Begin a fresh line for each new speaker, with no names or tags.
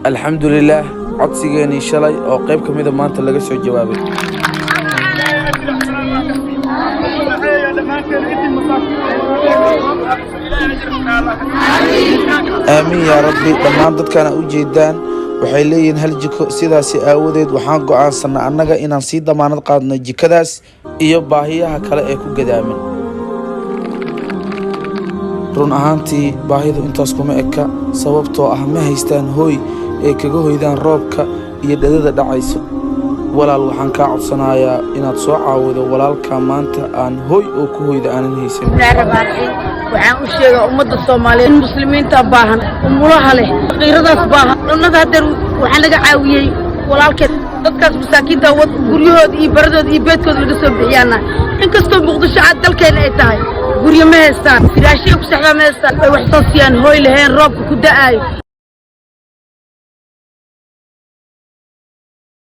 Alxamdulilaah, codsigeenii shalay oo qayb ka mida maanta laga soo jawaabay. Aamiin yaa Rabbi. Dhammaan dadkana u jeedaan waxay leeyihiin hal jiko. Sidaasi aawadeed waxaan go'aansanay annaga inaan sii damaanad qaadno jikadaas iyo baahiyaha kale ee ku gadaaman. Run ahaantii, baahidu intaas kuma eka, sababtoo ah ma haystaan hooy ay kaga hoydaan roobka iyo dhadada dhacayso. Walaal, waxaan kaa codsanayaa inaad soo caawido walaalka maanta aan hooy oo ku hoyda aanan haysan.
Bismillahi Raxmaan Raxiim. Waxaan u sheegaa ummadda Soomaaliyeed in muslimiinta baahan, umulaha leh, faqiiradaas baahan cunnada. Haddeer waxaa laga caawiyey walaalkeed. Dadkaas masaakiinta wad guryahooda iyo baradooda iyo beedkooda laga soo bixiyaana, inkastoo Muqdisho aad dalkeena ay tahay, guryo ma haystaan, firaashyo ku sexdaa ma haystaan, ay wax soo siiyaan, hooy laheen, roobka ku da'aayo.